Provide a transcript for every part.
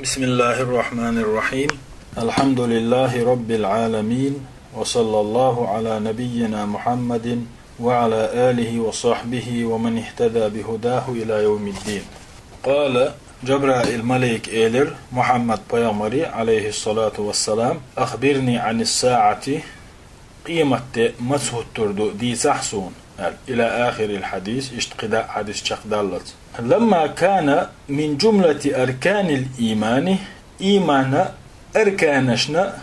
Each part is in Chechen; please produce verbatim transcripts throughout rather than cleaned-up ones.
بسم الله الرحمن الرحيم. الحمد لله رب العالمين. وصلى الله على نبينا محمد وعلى آله وصحبه ومن اهتدى بهداه إلى يوم الدين. قال جبرائيل малайка элира Мухьаммад пайхамаре, عليه الصلاة والسلام: أخبرني عن الساعة. Къематде маца хӀуттур ду дийцахь суна, аьлла. إلى آخر الحديث, иштта кхидӀа хьадис чекхдаллалц. لما كان من جملة أركان الإيمان, иймана арканашна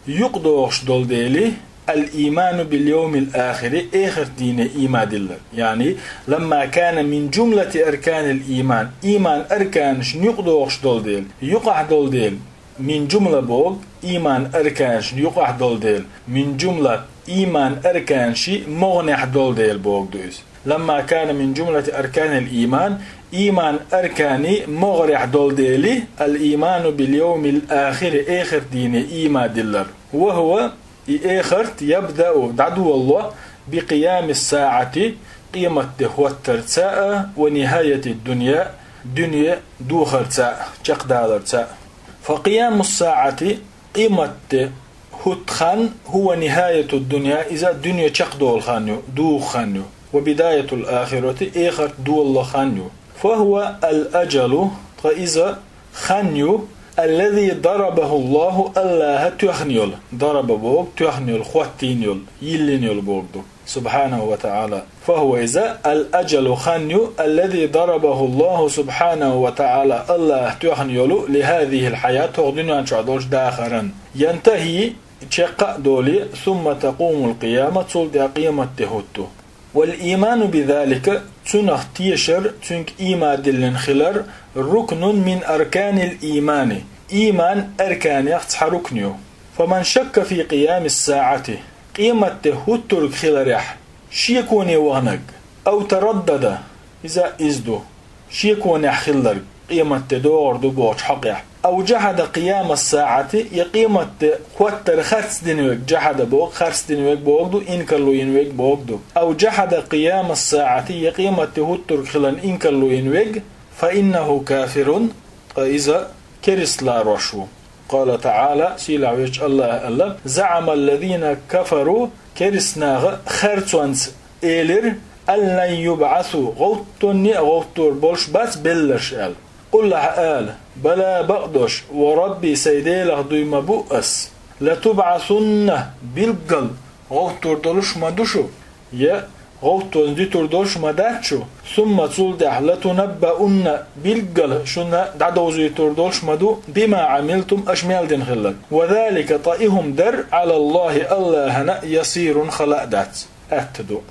юкъадогӀуш долу дела, الإيمان باليوم الآخر, эхарт дийне ийман диллар. يعني, لما كان من جملة أركان الإيمان, ийман арканашна юкъадогӀуш долу дела, юкъахь долу дела, من جملة боху, ийман арканашна юкъахь долу дела, من جملة, ийман арканашна могӀанехь долу дела бохург ду иза. لما كان من جملة أركان الإيمان, ийман арканийн могӀарехь долу дела, الإيمان باليوم الآخر, эхарт дийне ийман диллар. وهو, и эхарт, يبدأ, дӀадолало, بقيام الساعة, къематде хӀоттарца а, ونهاية الدنيا, дуьне дохарца а, чекхдаларца а. فقيام الساعة, къематде хӀутту хан, هو نهاية الدنيا, иза дуьне чекхдолу хан ю, доху хан ю, وبداية الآخرة, эхарт долало хан ю. فهو الأجل, ткъа иза хан ю, الذي ضربه الله, АллахӀа тоьхна йолу, дараба боху, тоьхна йолу, хӀоттийна йолу, йиллина йолу бохург ду, سبحانه وتعالى. فهو, иза, الأجل, хан ю, الذي ضربه الله سبحانه وتعالى, АллахӀа тоьхна йолу, لهذه الحياة, хӀокху дуьнен чохь долчу дахаран. ينتهي, чекх а долий, ثم تقوم القيامة, цул тӀаьхьа къематде хӀутту. والإيمان بذلك, цунах тешар, цуьнга ийман диллина хилар, ركن من أركان الإيمان, ийман арканех цхьа рукн ю. فمن شك في قيام الساعة, къематде хӀуттург хиларехь шеконе ваханарг, أو تردد, иза, иза ду, шеконехь хилларг, къематде догӀур ду бохучу хьокъехь. أو جحد قيام الساعة, я къематде хӀоттар харцдина верг, جحد боху, харцдина верг бохург ду, инкарло йина верг бохург ду. أو جحد قيام الساعة, я къематде хӀуттург хиларна инкарло йина верг, فإنه كافر, ткъа иза керста ларош ву. قال تعالى, сийлахь везачу АллахӀа аьлла: زعم الذين كفروا, керста наха харцонца элира, أن لن يبعثوا, гӀовттонне а гӀовттор болуш бац белларш аьлла. قل, ахьа ала: بلى, бакъдош, وربي, сайн Делах дуй ма бу ас, لتبعثن, билггал гӀовттор долуш ма ду шу, я гӀовттонца дуьтур долуш ма дац шу, ثم, цул тӀаьхьа, لتنبؤن, билггал шуна дӀадовзуьйтур долуш ма ду, بما عملتم, аша мел дина хилларг. وذلك, ткъа и хӀума дар, على الله, АллахӀана, يسير, хала а дац, атта ду.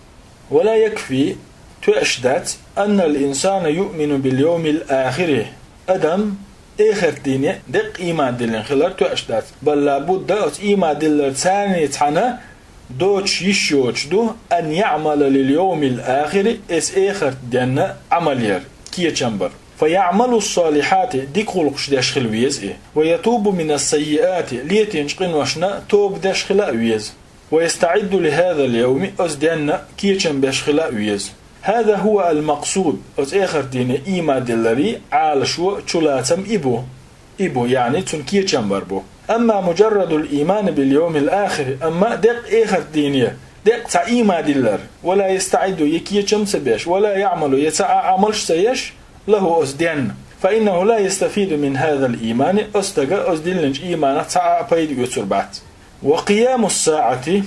ولا يكفي, тоьаш дац, أن الإنسان يؤمن باليوم الآخر, адам эхарт дийне деккъа ийман диллина хилар тоьаш дац. بل لا بد, оцу ийман диллар царний цхьана доцуш йиш йоцуш ду, أن يعمل لليوم الآخر, эс эхарт денна Ӏамал яр, кечам бар. فيعمل الصالحات, дика гӀуллакхаш деш хила веза и. ويتوب من السيئات, летийначу къиношна тоба деш хила а веза. ويستعد لهذا اليوم, оцу денна кечам беш хила а веза. هذا هو المقصود, оцу эхарт дийне ийман дилларан Ӏалашо, чулацам и бу. И бу, яъни цунна кечам бар бу. أما مجرد الإيمان باليوم الآخر, амма деккъа эхарт дийне, деккъа цхьа ийман диллар, ولا يستعد, я кечам ца беш, ولا يعمل, я цхьа а Ӏамалш ца еш, له, оцу денна, فإنه لا يستفيد من هذا الإيمان, оцу стага оцу диллинчу ийманах цхьа а пайда оьцур бац. وقيام الساعة,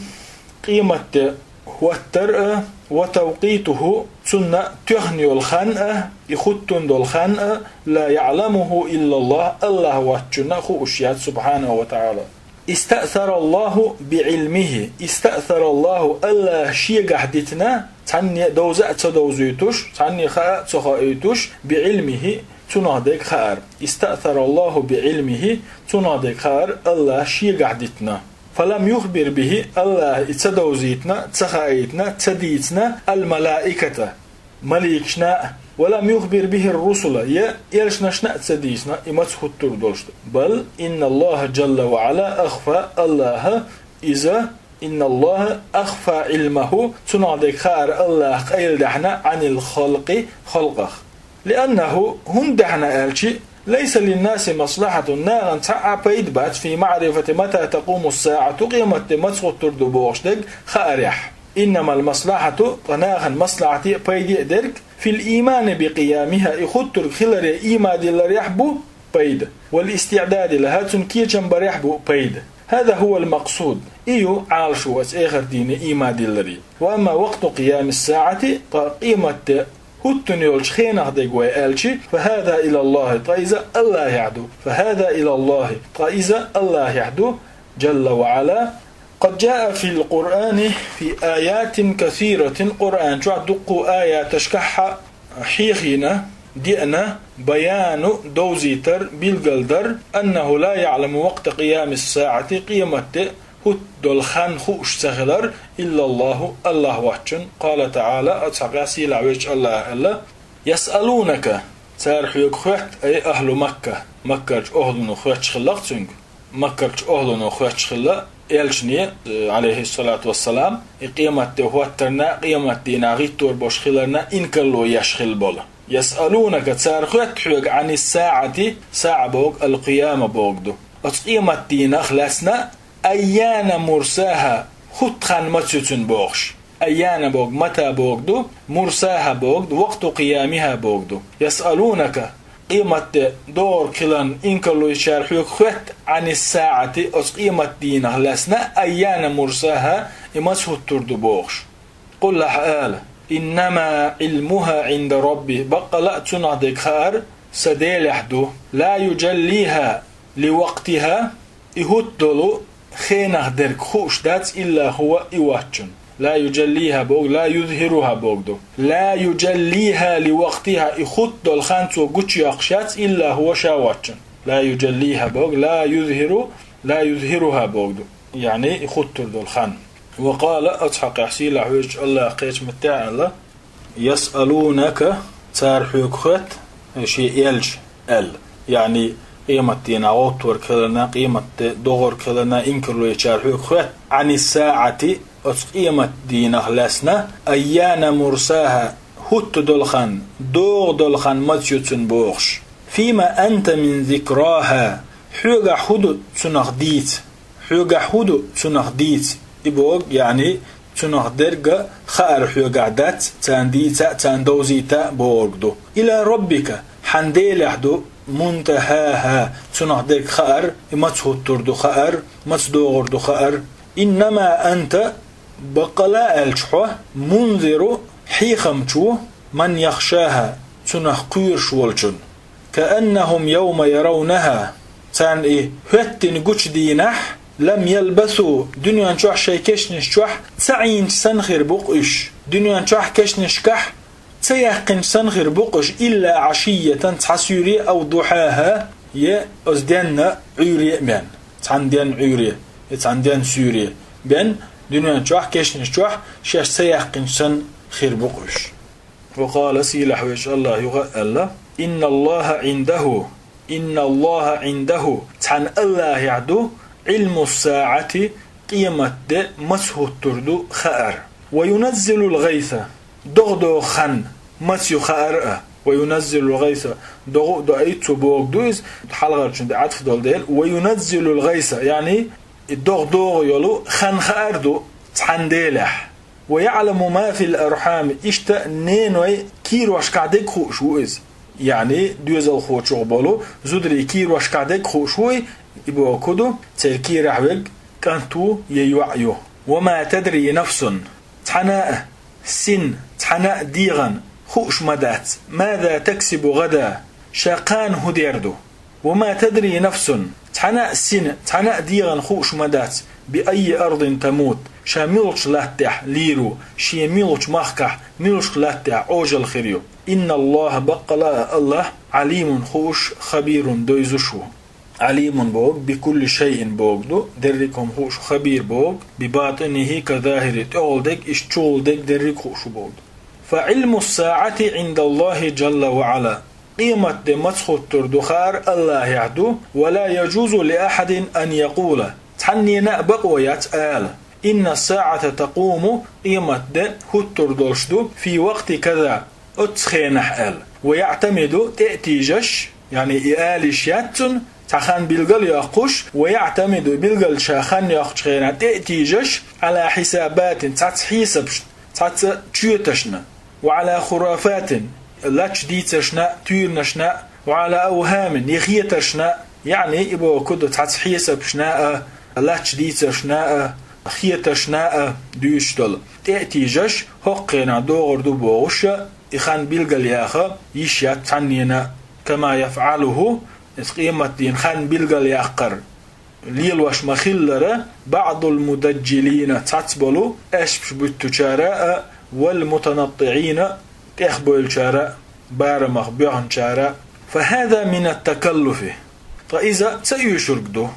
къематде хӀоттар а, وتوقيته, цунна тоьхна йолу хан а, и хӀуттун долу хан а, لا يعلمه إلا الله, АллахӀ воцчунна хууш яц, سبحانه وتعالى. استأثر الله بعلمه, استأثر الله, АллахӀа Шегахь дитина, цхьанне а довза а ца довзуьйтуш, цхьанне а хаа а ца хоуьйтуш, بعلمه, цунах дерг хаар. استأثر الله بعلمه, цунах дерг хаар АллахӀа Шегахь дитина. فلم يخبر به, АллахӀа и ца довзийтина, ца хаийтина, ца дийцина, الملائكة, маликашна а, ولم يخبر به الرسل, я элчанашна а ца дийцина, и маца хӀуттур долуш ду. بل إن الله جل وعلا أخفى, АллахӀа иза, إن الله أخفى علمه, цунах дерг хаар АллахӀа къайладаьхьна, عن الخلق, халкъах. لأنه, хӀунда даьхьна аьлча, ليس للناس مصلحة, нахана цхьа а пайда бац, في معرفة متى تقوم الساعة, къематде маца хӀуттур ду бохуш дерг хаарехь. إنما المصلحة, ткъа нахана маслахьате а пайде а дерг, في الإيمان بقيامها, и хӀуттург хиларе ийман дилларехь бу пайда, والاستعداد لها, цунна кечам барехь бу пайда. هذا هو المقصود, и ю Ӏалашо аса эхарт дийне ийман дилларе. وأما وقت قيام الساعة, ткъа къематде хӀуттун йолчу хенах дерг вай аьлчи, فهذا إلى الله, ткъа иза Аллахьехь ду, فهذا إلى الله, ткъа иза Аллахьехь ду, جل وعلا. قد جاء في القرآن في آيات كثيرة, Къуръан чохь дуккха аяташкахь хьехийна, деана, بيان, довзийтар, билгалдар, أنه لا يعلم وقت قيام الساعة, къематде хӀутту долу хан хууш ца хилар, إلا الله, Аллах воцчун. قال تعالى, оцу хьокъехь сийлахь везачу Аллаха аьлла: يسألونك, цара хьоьга хоьтту, أي أهل مكة, Маккарчу охӀлуно хоьттуш хилла-кх цуьнга. Маккарчу охӀлуно хоьттуш хилла элчане, عليه الصلاة والسلام, и къематде хӀоттарна, къематдийнахь гӀиттор болуш хиларна инкарло еш хилла болу. يسألونك, цара хоьтту хьоьга, عن الساعة, саӀа бохург القيامة бохург ду. Оцу къематдийнах лаьцна, أيان مرساها, хӀутту хан маца ю цуьнан бохуш. أيان бохург متى бохург ду, مرساها бохург ду, وقت قيامها бохург ду. يسألونك, къематде догӀург хиларна инкарло йичара хьоьга хоьтту, عن الساعة, оцу къематдийнах лаьцна, أيان مرساها, и маца хӀуттур ду бохуш. قل, ахь ала: إنما علمها عند ربي, баккъала а цунах дерг хаар сан Делехь ду. لا يجليها لوقتها, и хӀутту долу хенах дерг хууш дац, إلا هو, и воцчун. لا يجليها бохург, لا يظهرها бохург ду. لا يجليها لوقتها, и хӀутту долу хан цо гучуйоккхуш яц, إلا هو, ша воцчун. لا يجليها бохург, لا يظهر, لا يظهرها бохург ду. Яъни, и хӀуттур долу хан. وقال, оцу хьокъехь сийлахь везачу Аллаха кхечу меттехь аьлла: يسألونك, цара хьоьга хоьтту, шен элча, аьлла. Яъни, къематдийнахь гӀовттор хиларна, къематде догӀур хиларна инкарло йичара хьоьга хоьтту, عن الساعة, оцу къематдийнах лаьцна, أيان مرساها, хӀутту долу хан, догӀу долу хан маца ю цуьнан бохуш. فيم أنت من ذكراها, хьоьгахь хӀун ду цунах дийца? Хьоьгахь хӀун ду цунах дийца? И бохург, яъни, цунах дерг а хаар хьоьгахь дац, царна дийца а, царна довзийта а бохург ду. إلى ربك, хьан Делехь ду, منتهاها, цунах дерг хаар, и маца хӀуттур ду хаар, маца догӀур ду хаар. إنما أنت, баккъала а аьлча хьо, منذر, хьехамча ву, من يخشاها, цунах кхоьруш волчун. كأنهم يوم يرونها, царна и хӀоьттина гучудийнахь, لم يلبثوا, дуьнен чохь шайн кешнаш чохь ца Ӏийначу санна хир бу-кх уьш. Дуьнен чохь кешнашкахь ца яьккхинчу санна хир бу-кх уьш, إلا عشية, цхьа суьйре, أو ضحاها, е оцу денна Ӏуьйре а бен, цхьана денна Ӏуьйре, е цхьана денна суьйре бен, дуьнен чохь кешнаш чохь шаьш ца яьккхинчу санна хир бу-кх уьш. وقال, сийлахь везачу Аллаха юха а аьлла: إن الله عنده, إن الله عنده, цхьана Аллахьехь ду, علم الساعة, къематде маца хӀуттур ду хаар. وينزل الغيث, догӀу догӀу хан маца ю хаар а. وينزل الغيث, догӀу а доуьйту цо бохург ду иза, хьалхарчун тӀе Ӏатф долу дела. وينزل الغيث, яъни, и догӀу догӀу йолу хан хаар ду цхьана Делехь. ويعلم ما في الأرحام, иштта ненойн кийрошкахь дерг хууш ву иза. Яъни, доьзалхочух болу зударийн кийрошкахь дерг хууш ву и, и бохург ду, церан кийрахь верг кӀант ву я йоӀ ю. وما تدري نفس, цхьана а син, цхьана а дегӀан хууш ма дац, ماذا تكسب غدا, ша кхана хӀун дер ду. وما تدري نفس, цхьана а син, цхьана а дегӀан хууш ма дац, بأي أرض تموت, ша муьлхачу латтехь лийр ву, шен муьлхачу махкахь, муьлхачу латтехь Ӏожалла хир ю. إن الله, баккъала а Аллах, عليم, хууш, خبير, довзуш ву. عليم бохург بكل شيء бохург ду, дерриг а хӀума хууш, خبير бохург بباطنه كظاهره, тӀехула дерг, иштта чухула дерг дерриг а хууш ву бохург ду. فعلم الساعة عند الله جل وعلا, къематде маца хӀуттур ду хаар Аллахьехь ду, ولا يجوز لأحد أن يقول, цхьаннена а бакъо яц ала: إن الساعة تقوم, къематде хӀуттур долуш ду, في وقت كذا, оццу хенахь аьлла. ويعتمد, тӀе а тийжаш, яъни и ала йиш яц цунна, цхьа хан билгал йоккхуш, ويعتمد, билгал ша хан йоккхучу хенахь тӀе а тийжаш, على حسابات, цхьацца хьесапашна, цхьацца чоьташна, وعلى خرافات, лаьтташ дийцаршна, туьйранашна, وعلى أوهام, я хетаршна, яъни и бохург ду цхьацца хьесапашна а, лаьтташ дийцаршна а, хетаршна а дуьйцуш долу. ТӀе а тийжаш, хӀокху хенахь догӀур ду бохуш, и хан билгал яха йиш яц цхьаннена, كما يفعله, иза къематдийнан хан билгал яккхар лелош ма-хиллара, بعض المدجلين, цхьацца болу аьшпаш буьттучара а, والمتنطعين, тӀехбевллачара а, барамах боьхначара а. فهذا من التكلف, ткъа иза ца оьшург ду.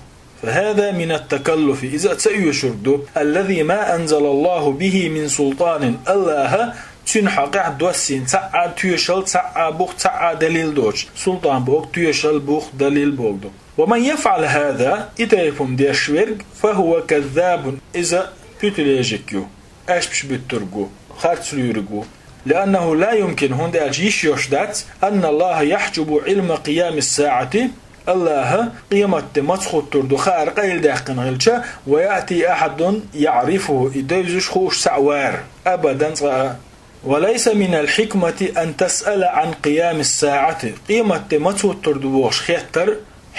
فهذا من التكلف, иза ца оьшург ду, الذي ما أنزل الله به من سلطان, АллахӀа цуьнан хьокъехь доссийна цхьа а тоьшалла, цхьа а бух, цхьа а далил доцуш, султан бохург тоьшалла, бух, далил бохург ду. ومن يفعل هذا, и тайпа хӀума деш верг, فهو كذاب, иза пуьталежик ю, аьшпаш буьттург ву, харц луьйриг ву. لأنه لا يمكن, хӀунда аьлча йиш йолуш дац, أن الله يحجب علم قيام الساعة, АллахӀа къематде маца хӀуттур ду хаар къайладаьккхина хилча, ويأتي أحد يعرفه, и девзаш, хууш цхьаъ вар, абадан цкъа а. وليس من الحكمة أن تسأل عن قيام الساعة, къематде маца хӀуттур ду бохуш хеттар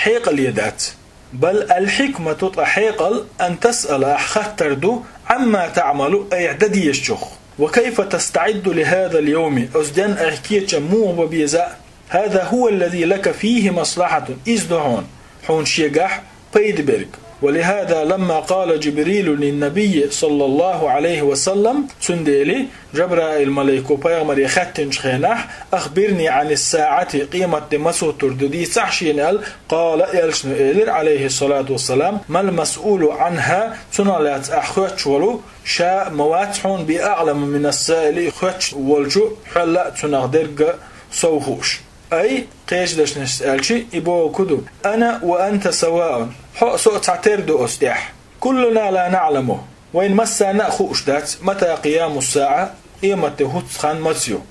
хьекъале дац. بل الحكمة, ткъа хьекъал, أن تسأل, ахь хаттар ду, عما تعمل, айхьа дан дезачух. وكيف تستعد لهذا اليوم, оцу денна айхьа кечам муха бан беза? هذا هو الذي لك فيه مصلحة, иза ду хьуна, хьуна шегахь пайда берг. ولهذا لما قال جبريل للنبي صلى الله عليه وسلم, цундела Жабраил-малико пайхамаре хаьттинчу хенахь, أخبرني عن الساعة, къематде маца хӀуттур ду дийцахь шена аьлла, قال, элчано элира, عليه الصلاة والسلام: ما المسؤول عنها, цунах лаьцна ахь хоьттуш волу ша ма вац хьуна, بأعلم من السائل, хоьттуш волчу хьолла а цунах дерг а сов хууш. Ай, кхечу дешнашца аьлча, и бохург ду: أنا وأنت سواء, хьо а, со а цхьатера ду оцу тӀехь. كلنا لا نعلم, вайна массарна а хууш дац, متى قيام الساعة, къематде хӀутту хан маца ю.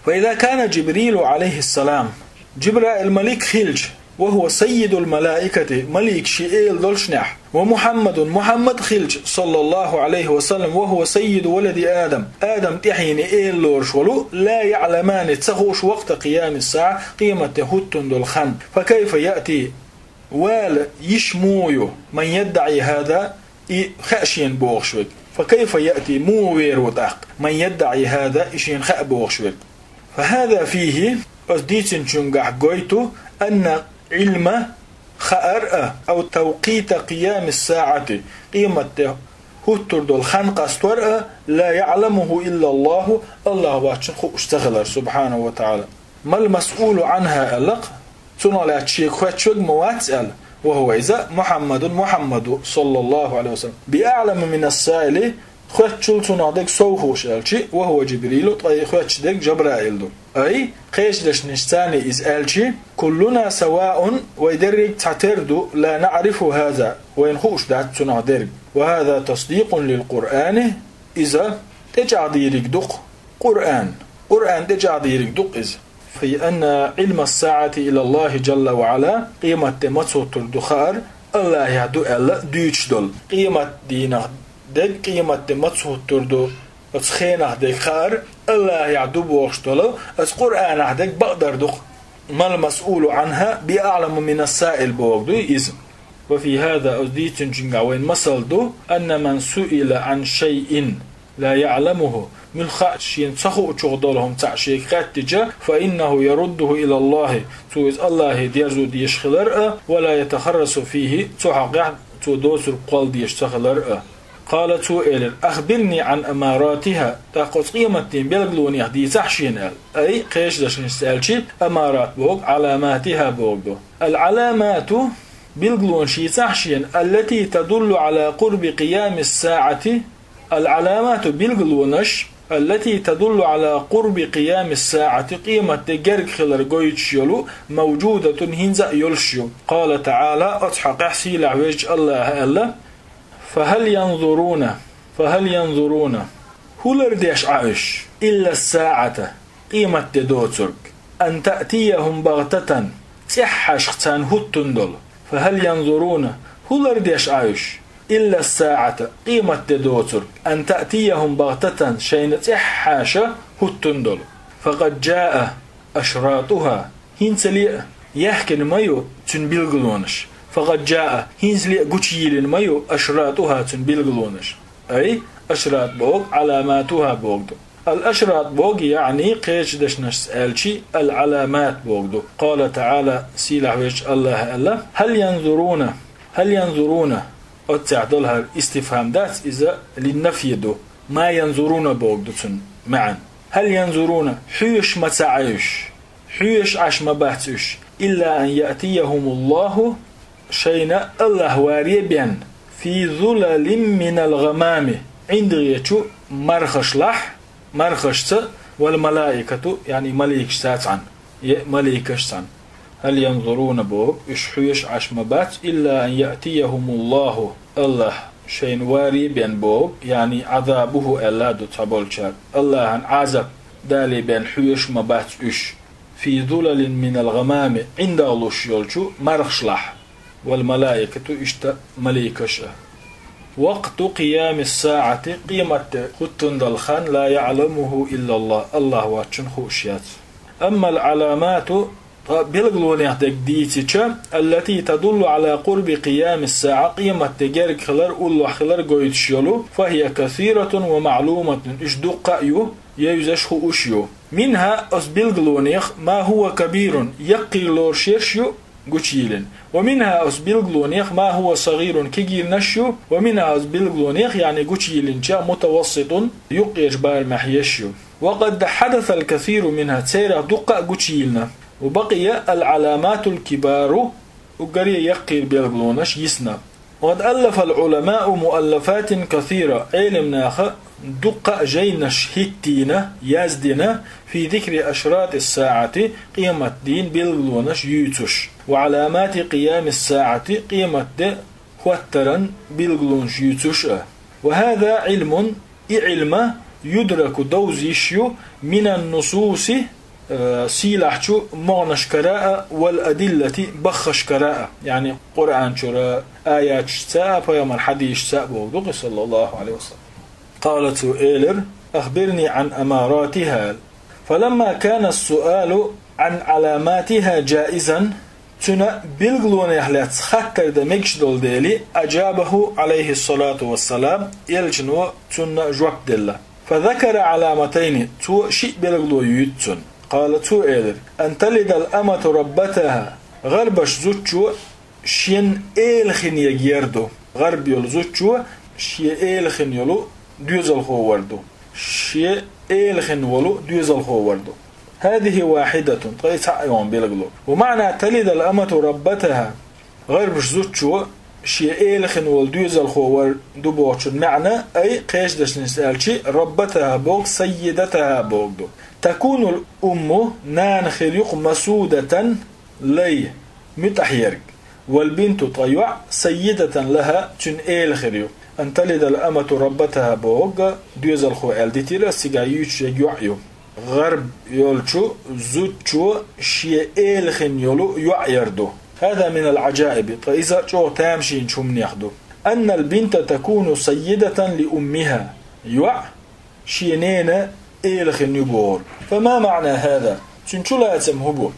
فإذا كان جبريل عليه السلام, Жибраил-малик хилча, وهو سيد الملائكة, маликийн эла долушехь, ومحمد, Мухьаммад хилча, صلى الله عليه وسلم, وهو سيد ولد آدم, Адам тӀаьхьенан эла лоруш волу, لا يعلمان, ца хууш, وقت قيام الساعة, къематде хӀуттун долу хан, فكيف يأتي, вала йиш муха ю, من يدعي هذا, и хаьа шена бохуш верг? فكيف يأتي, муха вер ву тӀаккха, من يدعي هذا, и шена хаьа бохуш верг? فهذا فيه, оцу дийцинчуьнгахь гойту, أن العلم, хаар а, أو توقيت قيام الساعة, къематде хӀуттур долу хан къастор а, لا يعلمه إلا الله, АллахӀ воцчунна хууш ца хилар, سبحانه وتعالى. ما المسؤول عنها, аьлла-кх, цунах лаьцна шега хоьттуш верг ма вац аьлла, وهو, иза, محمد, Мухьаммад ву, صلى الله عليه وسلم, بأعلم من السائل, хоьттучул цунах дерг сов хууш аьлча, وهو جبريل, ткъа и хоьттуш дерг Жабраил ду. Ай, кхечу дешнашца царна иза аьлча, كلنا سواء, вай дерриг цхьатера ду, لا نعرف هذا, вайна хууш дац цунах дерг. وهذا تصديق للقرآن, иза тӀечӀагӀдийриг ду-кх Къуръан. Къуръан тӀечӀагӀдийриг ду-кх иза. في أن علم الساعة إلى الله جل وعلا, къематде маца хӀуттур ду хаар АллахӀехь ду аьлла дуьйцуш долу. Къематдийнах дерг, къематде маца хӀуттур ду, оцу хенах дерг хаар АллахӀехь ду бохуш долу, оцу Къуръанах дерг бакъдар ду-кх. ما المسؤول عنها بأعلم من السائل бохург ду иза. وفي هذا, оцу дийцинчуьнгахь вайна масал ду, أن من سئل عن شيء لا يعلمه, муьлхха а шена ца хуучух долу хӀума цхьаъ шега хаьттича, فإنه يرده إلى الله, цо иза АллахӀе дерзо дезаш хилар а, ولا يتخرص فيه, цу хьокъехь цо доцург кхолла дезаш ца хилар а. قال, цо элира: أخبرني عن أماراتها, тӀаккха оцу къематдийнан билгалонех дийцахь шена аьлла. Ай, кхечу дешнашца аьлча, أمارات бохург علاماتها бохург ду. العلامات, билгалонаш йийцахь шена, التي تدل على قرب قيام الساعة, العلامات, билгалонаш, التي تدل على قرب قيام الساعة, къематде герга хилар гойтуш йолу, موجودة, хӀинца а йолуш ю. قال تعالى, оцу хьокъехь сийлахь везачу АллахӀа аьлла: فهل ينظرون, فهل ينظرون, хӀун лардеш Ӏа уьш, إلا الساعة, къематде доцург, أن تأتيهم بغتة, цӀеххьашха царна хӀуттун долу. فهل ينظرون, хӀун лардеш Ӏа уьш? إلا الساعة, къематде доцург, أن تأتيهم بغتة, шайна цӀеххьаша хӀуттун долу. فقد جاء أشراطها, хӀинцале а яхкина ма ю цуьнан билгалонаш. فقد جاء, хӀинцале а гучуйийлина ма ю أشراطها, цуьнан билгалонаш. Ай, ашрат боху, علاماتها боху ду. الأشراط боху, яъни кхечу дешнашца аьлча, العلامات боху ду. قال تعالى, сийлахь везачу АллахӀа аьлла: هل ينظرون, هل ينظرون, оццехь долу хӀара истифхьам дац, иза للنفي ду. ما ينظرون боху ду цуьнан маьӀна. هل ينظرون, хьоьжуш ма ца Ӏа уьш? Хьоьжуш Ӏаш ма бац уьш. إلا أن يأتيهم الله, шайна АллахӀ варе бен, في ظلل من الغمام, ӀиндагӀечу мархашлахь, мархашца, والملائكة, яъни маликашца цхьаьна, е маликаш цхьаьна. هل ينظرون боху, уьш хьоьжуш Ӏаш ма бац, إلا أن يأتيهم الله, АллахӀ шайна варе бен боху, яъни عذابه аьлла ду цхьаболчара, АллахӀан Ӏазап дале бен хьоьжуш ма бац уьш. في ظلل من الغمام, ӀиндагӀ луш йолчу мархашлахь, والملائكة, иштта маликаш а. وقت قيام الساعة, къематде хӀуттун долу хан, لا يعلمه إلا الله, АллахӀ воцчунна хууш яц. أما العلامات, ткъа билгалонех дерг дийцича, التي تدل على قرب قيام الساعة, къематде герга хилар, уллохь хилар гойтуш йолу, فهي كثيرة ومعلومة, уьш дуккха а ю, евзаш, хууш ю. منها, оцу билгалонех, ما هو كبير, яккхийр лоруш ерш ю гучуйийлина. ومنها, оцу билгалонех, ما هو صغير, кегийнаш ю. ومنها, оцу билгалонех, яъни гучуйийлинчех, متوسط, юккъерчу барамехь еш ю. وقد حدث الكثير منها, церах дуккха а гучуйийлина. وبقي العلامات الكبار, уггаре яккхийра билгалонаш йисна. وقد ألف العلماء مؤلفات كثيرة, Ӏелам наха дуккха а жайнаш хӀиттийна, яздина, في ذكر أشراط الساعة, къематдийн билгалонаш юьйцуш, وعلامات قيام الساعة, къематде хӀоттаран билгалонаш юьйцуш а. وهذا علم, и Ӏилма, يدرك, довза йиш ю, من النصوص, э, сийлахьчу могӀанашкара а, والأدلة, баххашкара а, яъни Къуръан чуьра аяташца а, пайхамар хьадисашца а боху ду-кх, صلى الله عليه وسلم. قال, цо элира: أخبرني عن أماراتها. فلما كان السؤال عن علاماتها جائزا, цуьнан билгалонех лаьцна хаттар дан мегаш долу дела, أجابه عليه الصلاة والسلام, элчано цунна жоп делла. فذكر علامتين, цо шиъ билгало юьйцу цунна. قال, цо элира: أن تلد الأمة ربتها, гӀарбаша зудчо шен эла хин ерг яр ду. ГӀарб йолу зудчо шен эла хин йолу доьзалхо вар ду. Шен эла хин волу доьзалхо вар ду. هذه واحدة, ткъа и цхьаъ йолу билгало. ومعنى تلد الأمة ربتها, гӀарбаша зудчо шен эла хин волу доьзалхо вар ду бохучун маьӀна, أي, кхечу дешнашца аьлча, ربتها боху, سيدتها боху ду. تكون الأم, нана хир ю-кх, مسودة, лай, муьтӀахь ерг. والبنت, ткъа йоӀ, سيدة لها, цуьнан эла хир ю. أن تلد الأمة ربتها бохург доьзалхо аьлла дитира, цигахь юьйцуш ерг йоӀ ю. ГӀарб йолчу зудчо шен эла хин йолу йоӀ яр ду. هذا من العجائب, ткъа иза чӀогӀа тамашийначу хӀуманех ду. أن البنت تكون سيدة لأمها. ЙоӀ шен ненан эла хин ю бохург. فما معنى هذا? Цуьнан чулацам хӀун бу?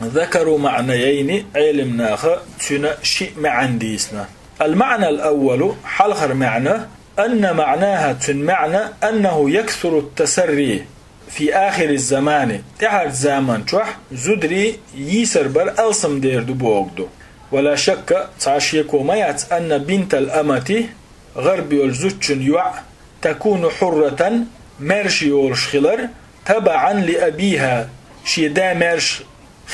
ذكروا معنيين, Ӏелам наха цуьнан шиъ маьӀна дийцина. المعنى الأول, хьалхара маьӀна, أن معناها, цуьнан маьӀна, أنه يكثر التسري في آخر الزمان, тӀаьхьарчу заман чохь зударий йийсар бар алсамдер ду бохург ду. ولا شك, цхьа шеко ма яц, أن بنت الأمة, гӀарб йолчу зудчун йоӀ, تكون حرة, маьрша йолуш хилар, تبعا لأبيها, шен да маьрша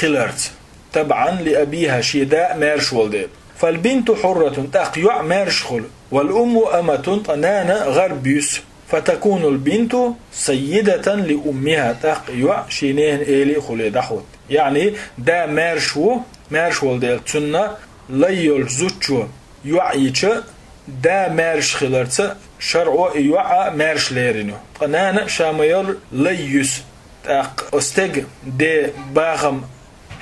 хиларца. تبعا لأبيها, шен да маьрша волу дела. فالبنت حرة, тӀаккха йоӀ маьрша хуьлу. والأم أمة, ткъа нана гӀарб юьсу. فتكون البنت سيدة لأمها, тӀаккха йоӀ шен ненан эла а хуьлий дӀахӀутту. Яъни, да маьрша ву, маьрша волу дела, цуьнан лай йолчу зудчо йоӀ йича, да маьрша хиларца шарӀо и йоӀ а маьрша лерина ю. Ткъа нана ша ма-йолу лай юьсу. ТӀаккха оцу стеган ден бахам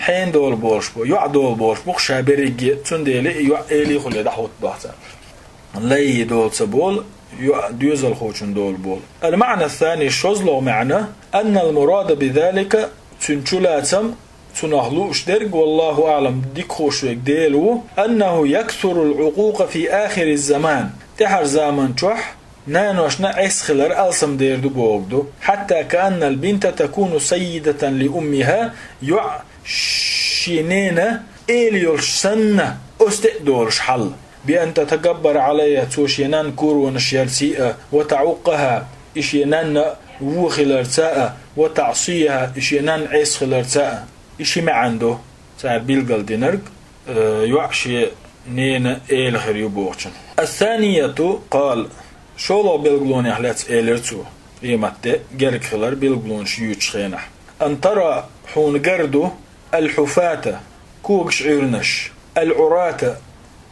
хьенан дола болуш бу, йоӀ дола болуш бу, ша берриге, цундела и йоӀ эли хуьле дӀахӀутту боху царна. Лай дола ца болу, йоӀ доьзалхочун дола болу. Ал-маъна ас-сани, шозлагӀа маьӀна, аннал мурада бизалика, цуьнан чулацам, цунах лууш дерг, валлаху аълам, дика хууш верг Дела ву, аннаху яксурул Ӏукъукъа фи ахириз заман, тӀаьхьара заман чохь наношна Ӏеса хилар алсамдер ду бохург ду. Хьатта кааннал бинта такуну саййидатан ли уммиха, йоӀ шен ненан эла йолуш санна, оцу тӀе а долуш хьал. Би ан татакаббара Ӏалайха, цо шен нанна коронаш ярций а, ва таӀуккъаха, и шен нанна вон хиларца а, ва таӀсийха, и шен нанна Ӏеса хиларца а. И ши маьӀна ду цара билгалдинарг, э, йоӀ шен ненан эла хир ю бохучун. Ас-санияту къала, шолгӀа билгалонех лаьцна элира цо, къематде герга хилар билгалонаш юьйцучу хенахь. Ан тара, хьуна гар ду, ал-хьуфата, когаш Ӏуьйранаш, ал-Ӏурата,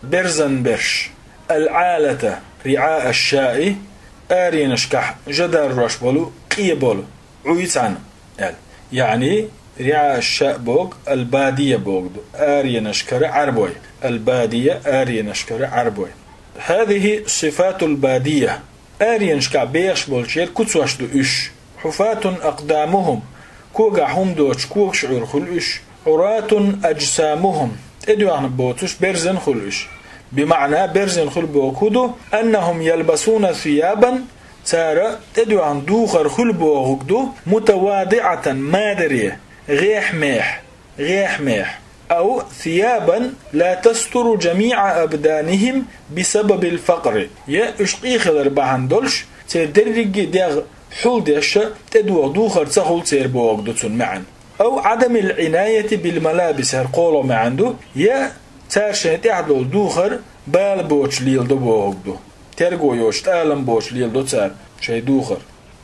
берзан берш, ал-Ӏалата, риӀаа аш-шаи, аренашкахь жа даржош болу, къе болу, Ӏуй цхьаьна, аьлла. Яъни, риӀаа аш-шаъ боху, ал-бадия боху ду, аренашкара Ӏаьрбой, ал-бадия, аренашкара Ӏаьрбой. Хазихи сифатул бадия, аренашкахь бехаш болчеран куцаш ду уьш. Хьуфатун акъдамухум, когахь хӀума доцуш когаш Ӏуьйра хуьлу уьш. Ӏуратун аджсамухум, тӀедоьгӀна боцуш берзан хуьлу уьш. Бимаъна, берзан хуьлу бохург хӀун ду? Аннахум ялбасуна сиябан, цара тӀедоьгӀна духар хуьлу бохург ду, мутавадиӀатан, мадаре, гӀехьмехь, гӀехьмехь. Ау сиябан ла тастуру жамиӀа абданихим бисабабил факъри. Я уьш къехилар бахьана долуш, церан дерриге а дегӀ хьулдеш а тӀедогӀу духар ца хуьлу церан бохург ду цуьнан маьӀна. Ау Ӏадамил Ӏинаяти бил малабис, хӀара кхоалгӀа маьӀна ду, я цара шайн тӀехь долу духар бала боцуш леладо бохург ду. Терго йоцуш, тӀалам боцуш леладо цара шайн духар.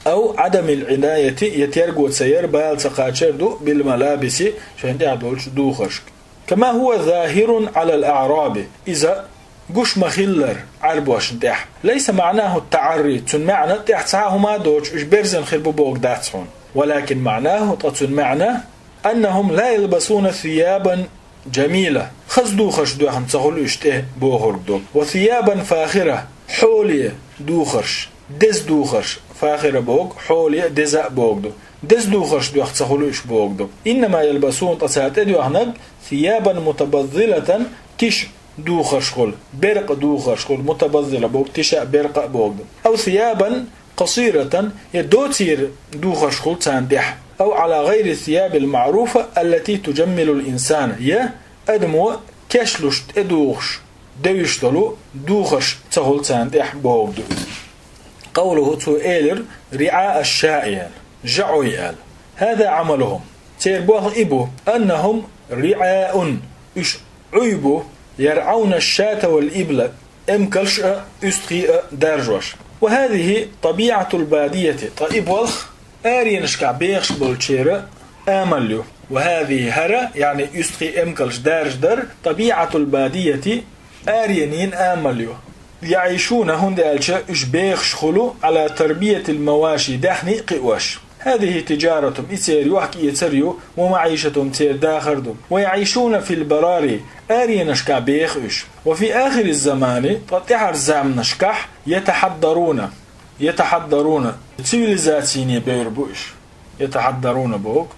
Ау Ӏадамил Ӏинаяти, я терго ца яр, бала ца кхачар ду, бил малабиси, шайн тӀехь долчу духаршка. Кама хӀуа захирун Ӏалал аъраби, иза гуш ма-хиллара Ӏаьрбошна тӀехь. Лайса маънаху таӀарри, цуьнан маьӀна тӀехь цхьа а хӀума а доцуш уьш берзан хир бу бохург дац хьуна. Валакин маънаху, ткъа цуьнан маьӀна, аннахум ла ялбасуна сиябан жамила, хаза духарш доьхна ца хуьлу уьш тӀе бохург ду. Ва сиябан фахира, хьоле духарш, деза духарш, фахира боху, хьоле а, деза а бохург ду. Деза духарш доьхна ца хуьлу уьш бохург ду. Иннама ялбасуна, ткъа цара тӀедоьхнарг, сиябан мутабаззилатан, тиша духарш хуьлу, беркъа духарш хуьлу, мутабаззила боху, тиша а, беркъа а бохург ду. Ау сиябан къасиратан, я доцийра духарш хуьлу царна тӀехь. Ау Ӏала гӀайри сиябил маъруфа, аллати тужаммилул инсана, я адамо кечлуш, тӀедухуш, девзаш долу духарш ца хуьлу царна тӀехь бохург ду. Къавлуху, цо элира, риӀаа аш-шаи аьлла, жа Ӏуй аьлла. ХӀаза Ӏамалухум, церан болх и бу, аннахум риӀаун, уьш Ӏуй бу, ярӀауна аш-шата вал ибла, эмкалш а, уьстагӀий а даржош. Ва хӀазихи табиӀатул бадияти, ткъа и болх аренашкахь бехаш болчеран амал ю. Ва хӀазихи, хӀара, яъни уьстагӀий, эмкалш даржадар, табиӀатул бадияти, аренийн амал ю. ЯӀишуна, хӀунда аьлча уьш бехаш хуьлу, Ӏала тарбиятил маваши, даьхни кхиош. ХӀазихи тижаратухум, и церан йохк-эцар ю, ва маӀишатухум, церан дахар ду. Ва яӀишуна фил барари, аренашкахь беха уьш. Ва фи ахириз замани, ткъа тӀаьхьарчу заманашкахь, ятахьаддаруна, ятахьаддаруна, цивилизацине бевр бу уьш. Ятахьаддаруна боху,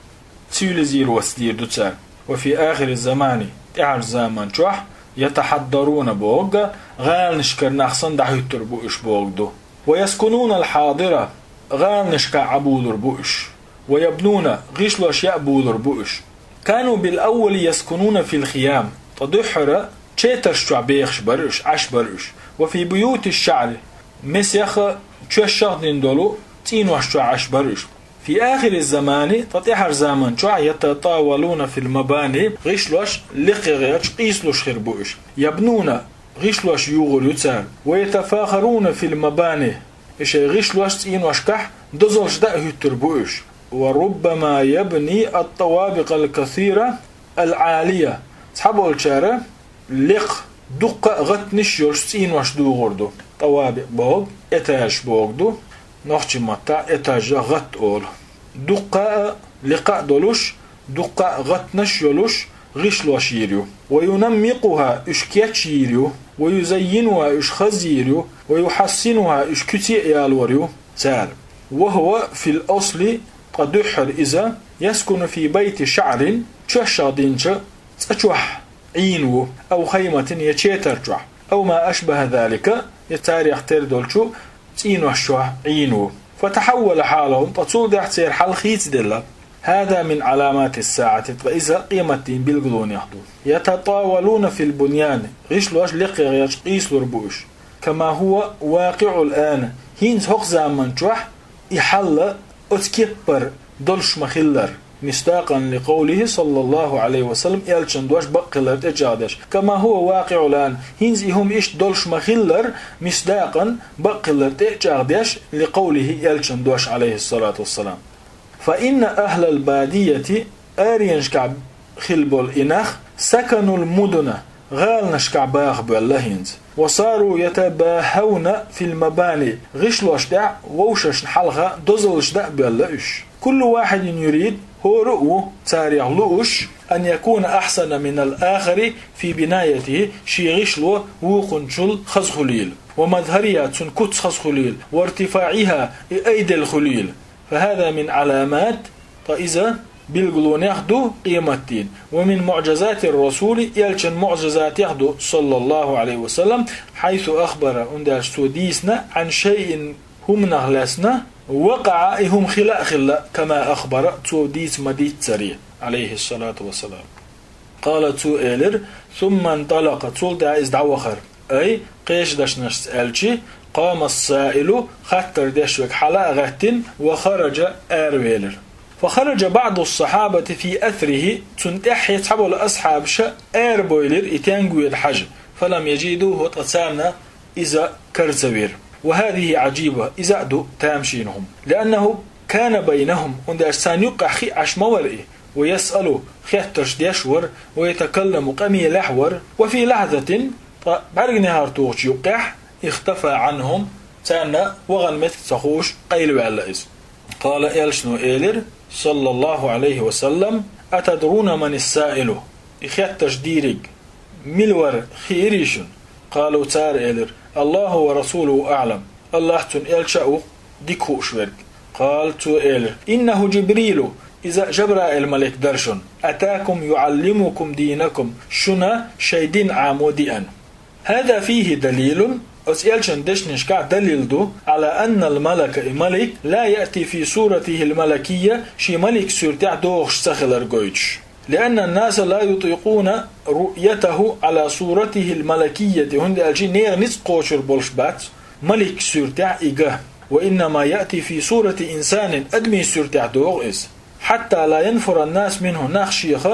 цивилизироваться дийр ду цара. Ва фи ахириз замани, тӀаьхьарчу заман чохь, ятахьаддаруна бохург, гӀаланашкара нах санна дӀахӀуьттур бу уьш бохург ду. Ва яскунунал хьадира, гӀаланашкахь Ӏа булур бу уьш. Ва ябнуна, гӀишлош яа булур бу уьш. Кану бил аввали яскунуна фил хиям, ткъа дуьххьара четарш чохь бехаш бара уьш, Ӏаш бара уьш. Ва фи буютиш шаъри, месех а, чоьшшах а дина долу цӀенош чохь Ӏаш бара уьш. Фи ахириз замани, ткъа тӀаьхьарчу заман чохь, ятатавалуна фил мабани, гӀишлош лекха гӀерташ къийсалуш хир бу уьш. Ябнуна, гӀишлош югӀур ю цара. Ва ятафахаруна фил мабани, и шайн гӀишлош цӀеношкахь дозалш дӀа а хӀуьттур бу уьш. Ва руббама ябни ат-тавабикъал касира ал-Ӏалия. Цхьаболчара лекха, дуккха а гӀаттанаш йолуш цӀенош дугӀур ду. Тавабикъ бохург, этажаш бохург ду. Нохчийн маттахь этажах гӀатта олу. Дуккха а, лекха а долуш, дуккха а гӀаттанаш йолуш гӀишлош йийр ю. وينمقها, уьш кечйийр ю. ويزينها, уьш хазйийр ю. ويحصنها, уьш куьце а ялор ю цара. وهو في الأصل, ткъа дуьххьара иза, يسكن في بيت شعر, чоьшшагӀ динчу цӀа чохь Ӏийна ву, أو خيمة, я четар чохь, أو ما أشبه ذلك, я царех тера долчу цӀийнош чохь Ӏийна ву. فتحول حالهم, ткъа цул тӀаьхьа церан хьал хийцаделла. هذا من علامات الساعة, ткъа иза къематдийнан билгалонех ду. يتطاولون في البنيان, гӀишлош лекхе гӀерташ къийсалур бу уьш. كما هو واقع الآن, хӀинца хӀокху заман чохь и хьал оцу кеппара долуш ма-хиллара. مصداقا لقوله صلى الله عليه وسلم, элчан дош бакъ хилар тӀечӀагӀдеш. كما هو واقع الآن, хӀинца и хӀума иштта долуш ма-хиллара, مصداقا, бакъ хилар тӀечӀагӀдеш, لقوله, элчан дош, عليه الصلاة والسلام. فإن أهل البادية, аренашкахь хилла болу и нах, سكنوا المدن, гӀаланашкахь баха боьлла хӀинца. وصاروا يتباهون في المباني, гӀишлош тӀехь вовшашна хьалха дозаллаш дан а боьлла уьш. كل واحد يريد, хӀора а ву царех лууш, أن يكون أحسن من الآخر في بنايته, шен гӀишло вукхунчул хаза хуьлийла, ومظهرها, цуьнан куц хаза хуьлийла, وارتفاعها, и айделла хуьлийла. فهذا من علامات, ткъа иза билгалонех ду къематдийнан. ومن معجزات الرسول, элчан муӀжизатех ду, صلى الله عليه وسلم, حيث أخبر, хӀунда аьлча цо дийцина, عن شيء, хӀуманах лаьцна, وقع, и хӀума хила а хилла, كما أخبر, цо дийца ма-дийццара, عليه الصلاة والسلام. قال, цо элира, ثم انطلق, цул тӀаьхьа иза дӀавахара. Ай, кхечу дашнашца аьлча, قام السائل, хаттар деш верг хьала а гӀаьттина, وخرج, аравелира. فخرج بعض الصحابة في أثره, цунна тӀаьххье цхьаболу асхьабаша арабевлира и тенга воьду хьажа, فلم يجدوه, ткъа царна иза кара ца вира. وهذه عجيبة, иза а ду тамашийна хӀума. لأنه كان بينهم, хӀунда аьлча царна юккъехь хиъна Ӏаш ма вара и, ويسأل, хеттарш деш вара, ويتكلم, къамелехь вара, وفي لحظة, ткъа бӀаьрган хӀара тухучу юккъехь, اختفى عنهم, царна вахана меттиг ца хууш, къайлаваьлла иза. قال, элчано элира, صلى الله عليه وسلم: أتدرون من السائل؟ И хеттарш дийриг мила вара хиирий шуна? قالوا, цара элира: الله ورسوله أعلم, АллахӀ, цуьнан элча а ву дика хууш верг. قال, цо элира: إنه جبريل, иза Жабраил-малик дара шуна, أتاكم يعلمكم دينكم, шуна шайн дин Ӏамо деана. هذا فيه دليل, оцу элчан дешнашкахь далил ду, على أن الملك, и малик, لا يأتي في صورته الملكية, шен малик суьртехь догӀуш ца хилар гойтуш. لأن الناس لا يطيقون رؤيته على صورته الملكية, хӀунда аьлча нехан ницкъ кхочур болуш бац малик суьртехь и ган. وإنما يأتي في صورة إنسان, адамийн суьртехь догӀу иза. حتى لا ينفر الناس منه, нах шех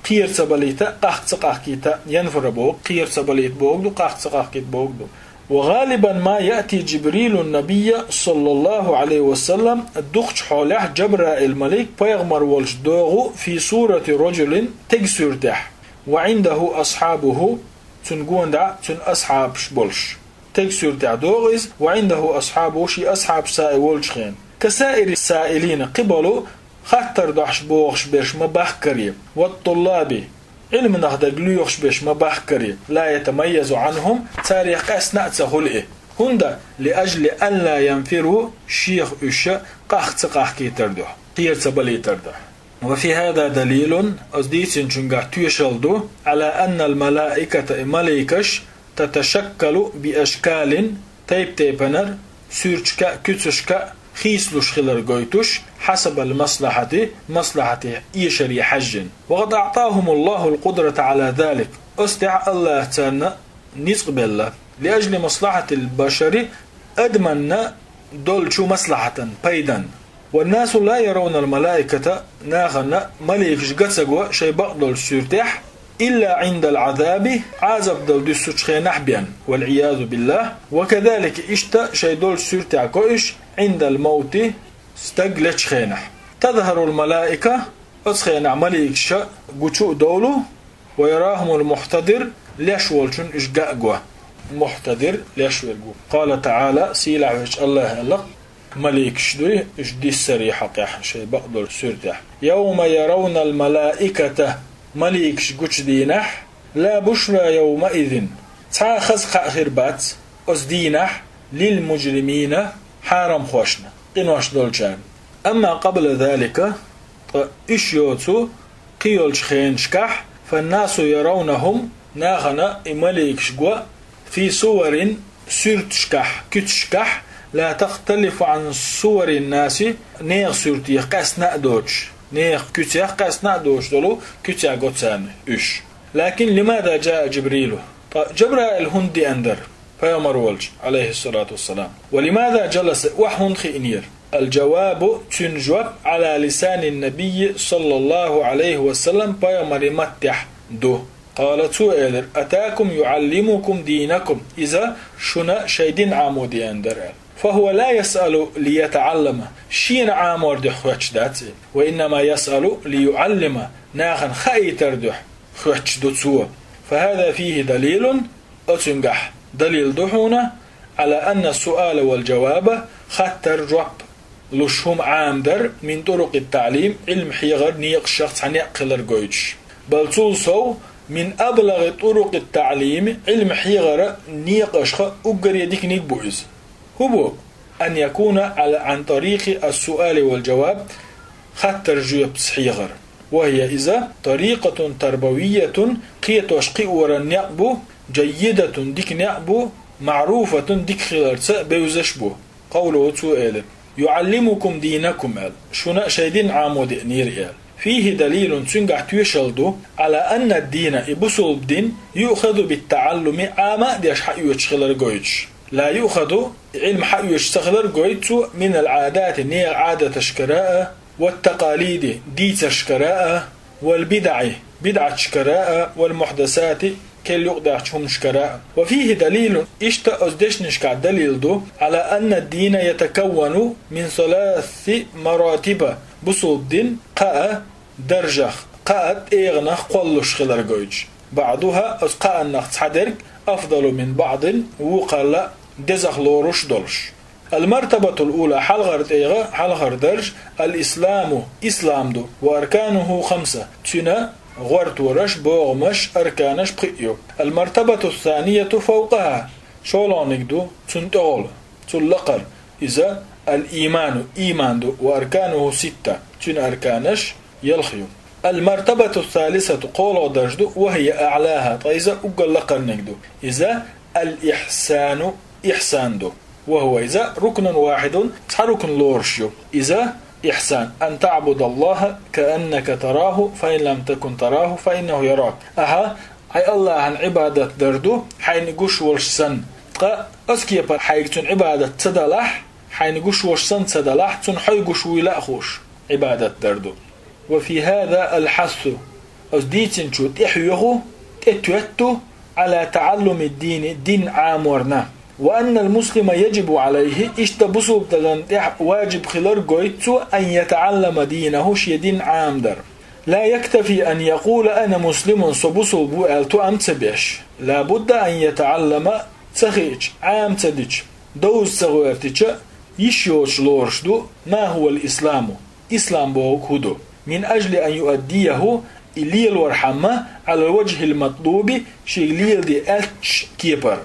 кхера ца балийта, къахка ца къахкийта, ينفر боху, кхера ца балийта боху ду, къахка ца къахкийта боху ду. وغالبا ما يأتي جبريل النبي صلى الله عليه وسلم, дукхачу хьолехь Жабраил-малик пайхамар волчу догӀу, في صورة رجل, стеган суьртехь, وعنده أصحابه, цуьнан гонаха цуьнан асхьабаш болуш. Стеган суьртехь догӀу иза, وعنده أصحابه, шен асхьабаш цхьаъ волчу хенахь. كسائر السائلين, кхин болу хаттар дохьуш богӀуш берш ма-бахкара, والطلاب, Ӏилманах дерг лоьхуш берш ма-бахкара, لا يتميز عنهم, царех къаьстина а ца хуьлу и. ХӀунда? لأجل أن لا ينفروا, шех уьш къахка ца къахкийтар дуьхьа, кхера ца балийтар дуьхьа. وفي هذا دليل, оцу дийцинчуьнгахь тоьшалла ду, على أن الملائكة, и маликаш, تتشكل بأشكال, тайп-тайпанара, суьрташка а, куьцашка а хийцалуш хилар гойтуш, حسب المصلحة, маслахьате, эшаре хьаьжжина. وقد أعطاهم الله القدرة على ذلك, оцу тӀехь АллахӀа царна ницкъ белла, لأجل مصلحة البشر, адаманна долчу маслахьатан, пайдан. والناس لا يرون الملائكة, нахана маликаш ган ца го шайн бакъдолчу суьртехь, إلا عند العذاب, Ӏазап дала дуьссучу хенахь бен, والعياذ بالله, وكذلك, иштта шайн долчу суьртехь го уьш, عند الموت, стаг лечу хенахь. تظهر الملائكة, оцу хенахь маликаш гучу а довлу, ويراهم المحتضر, леш волчунна уьш ган а го. Мухьтадир, леш верг ву. قال تعالى, сийлахь вечу АллахӀа аьлла: Маликаш дуй, уж диссаре хьакъехь, шайн бакъдолчу суьртехь. «Явма яравнал малаиката», маликаш гучу дийнахь, «ла бушра явмаизин», цхьа а хаза кхаъ хир бац оцу дийнахь, «лил мужримина», хьарамхошна, къинош долчарна. «Амма къабла залика», ткъа уьш йоцу кхийолчу хенашкахь, «фаннасу яравнахум», нахана и маликаш го, «фи суварин», суьрташкахь, куьцашкахь, «ла тахталифу ан суварин наси», нехан суьртех къаьстина а доцуш, нехан куьцех къаьстина а доцуш долу куьцехь го царна уьш. «Лакин лимада джаа Джибрилу?» Ткъа Джабраил хӀунда деана дара пайхамар волчу, алейхиссалату вассалам? «Ва лимада джаласа», охьа хӀунда хиънера? «Аль-джавабу», цуьнан жоп, «ала лисанин набийи, саллаллаху алейхи ва саллам», пайхамаран маттехь ду. «Къала», цо элира: «Атакум юаллимукум динакум», иза шуна шайн дин Ӏамо деана дара аьлла. «Фахува ла ясалу лиятааллама», шена Ӏамор дуьхьа хоьттуш дац и, «ва иннама ясалу лиюаллима», нахана хаийтар дуьхьа хоьттуш ду цо. «Фахаза фихи далилун», оцуьнгахь далил ду хьуна, «ала анна суала вал джаваба», хаттар, жоп луш хӀума Ӏамадар, «мин турукъит таълим», Ӏилма хьехар некъашах цхьа некъ хилар гойтуш. «Бал», цул сов, «мин аблагъи турукъит таълими», Ӏилма хьехара некъашха уггаре диканиг бу иза. ХӀун бу? «Ан якуна ала, ан тарикъи ас-суали вал джаваб», хаттар, жоьпца хьехар. «Ва хия», иза, «тарикъатун тарбавиятун», кхетош кхиоран некъ бу, «джаййидатун», дика некъ бу, «маъруфатун», дика хиларца бевзаш бу. «Къавлуху», цо элира: «Юаллимукум динакум», аьлла, шуна шайн дин Ӏамо деанера аьлла. «Фихи далилун», цуьнгахь тоьшалла ду, «ала анна дина», и бусулба дин, «юъхазу биттааллуми», Ӏама а деш хьаоьцуш хилар гойтуш. «Ла юъхазу», Ӏилма хьаоьцуш ца хилар гойту цо, «минал Ӏадати», нехан Ӏадаташкара а, «ваттакъалиди», дийцаршкара а, «вал бидаӀи», бидӀаташкара а, «вал мухьдасати», керла юкъадаьхначу хӀуманашкара а. «Ва фихи далилун», иштта оцу дешнашкахь далил ду, «ала анна дина ятакаввану мин саласи маратиба», бусулба дин кхаа даржах, кхаа тӀегӀанах кхоллуш хилар гойтуш. «БаъдухӀа», оцу кхааннах цхьадерг, «афдалу мин баъдин», вукхарла дезах лоруш долуш. «Ал-мартабатул ула», хьалхара тӀегӀа, хьалхара дарж, «ал-исламу», ислам ду, «ва аркануху хамса», цуьнан гӀортораш, богӀамаш, арканаш пхиъ ю. «Ал-мартабатус санияту фавкъаха», шолгӀаниг ду, цунна тӀехула, цул лакхара, иза, «ал-ийману», ийман ду, «ва аркануху ситта», цуьнан арканаш ялх ю. «Ал-мартабатус салисату», кхоалгӀа дарж ду, «ва хия аълаха», ткъа иза уггар лакхарниг ду, иза «ал-ихсану», ихсан ду. «Ва хува», иза, «рукнун вахидун», цхьа рукн лоруш ю. Иза, ихсан: «ан таъбудаллаха кааннака тараху, фа ин лам такун тараху, фа иннаху ярак». Ахьа хьайн Аллахьан Ӏибадат дар ду, хьайна гуш волуш санна. Ткъа оцу кепара хьайга цуьнан Ӏибадат ца далахь, хьайна гуш волуш санна ца далахь, цунна хьо гуш вуйла а хууш, Ӏибадат дар ду. «Ва фи хаза ал-хьассу», оцу дийцинчо тӀехьоьху, тӀетоьтту, «ала тааллуми дини», дин Ӏаморна. «Ва аннал муслима яджибу алайхи», иштта бусулба стагана тӀехь ваджиб хилар гойту цо, «ан ятааллама динаху», шен дин Ӏамадар. «Ла яктафи ан якъула ана муслимун», со бусулба ву аьлла тоам ца беш. «Ла будда ан ятааллама», ца хиъча, Ӏама ца дича, довза ца гӀоьртича, йиш йоцуш лоруш ду, «ма хувал исламу», ислам бохург хӀун ду, «мин ажли ан юаддияху», и лелорхьама, «алал ваджхил матлуби», шега леладе аьллачу кепара.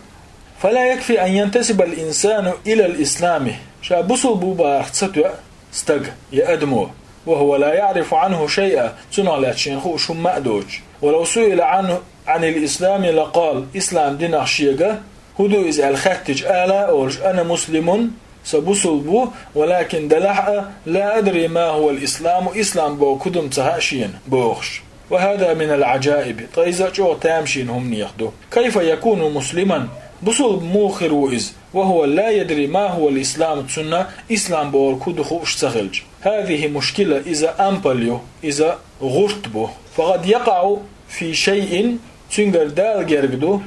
«Фала якфи ан янтасибал инсану илал ислами», ша бусулба ву бахарх ца тоьа стаг я адамо, «ва хува ла яърифу анху шайъа», цунах лаьцна шена хууш хӀумма а доцуш. «Ва лав суила анху, анил ислами лакъал», ислам динах шега хӀун ду иза аьлла хаьттича, ала а олуш, «ана муслимун», со бусулба ву, «валакин», делахь а, «ла адри ма хувал исламу», ислам бохург хӀун ду-м ца хаьа шена бохуш. «Ва хаза минал Ӏаджаиби», ткъа иза чӀогӀа тамашийна хӀуманех ду. «Кайфа якуну муслиман», бусулба муха хир ву иза, «ва хува ла ядри ма хувал исламу», цунна ислам бохург хӀун ду хууш ца хилча. «Хазихи мушкила», иза ампал ю, иза гӀурт бу. «Факъад якъаъу фи шайин», цуьнгара дала герга ду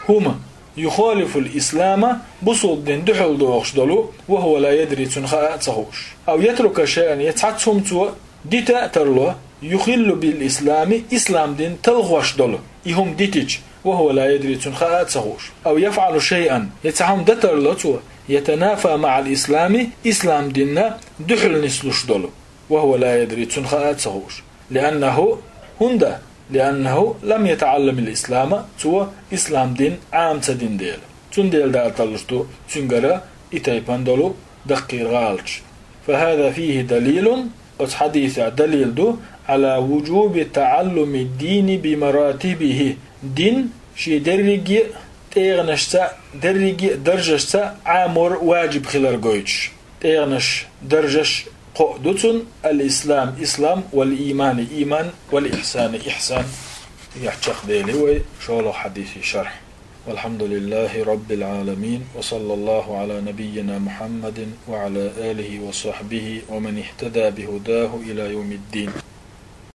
хӀума, «юхалифул ислама», бусулба дин дуьхьал дохуш долу, «ва хува ла ядри», цунна хаа а ца хууш. «Ав ятрука шайан», я цхьацца хӀума цо дита а тарло, «юхиллу бил ислами», ислам дин талхош долу, и хӀума дитича, وهو لا يدري, цунна хаа а ца хууш. أو يفعل شيئا, я цхьа хӀума дӀатарло цо, يتنافى مع الإسلام, ислам динна духьал нислуш долу. وهو لا يدري, цунна хаа а ца хууш. لأنه, хӀунда, لأنه لم يتعلم الإسلام, цо ислам дин Ӏама ца дина дела. Цундела дӀатарлуш ду цуьнгара и тайпана долу даккхийра гӀалаташ. فهذا فيه دليل, оцу хьадисехь далил ду, على وجوب تعلم الدين بمراتبه, дин шен дерриге а тӀегӀанашца, дерриге а даржашца Ӏамор ваджиб хилар гойтуш. ТӀегӀанаш, даржаш кхоъ ду цунна: الإسلام, ислам, والإيمان, ийман, والإحسان, ихсан. Яхь чекхдели вай шолгӀа хьадиси шархь. والحمد لله رب العالمين، وصلى الله على نبينا محمد وعلى آله وصحبه ومن اهتدى بهداه إلى يوم الدين.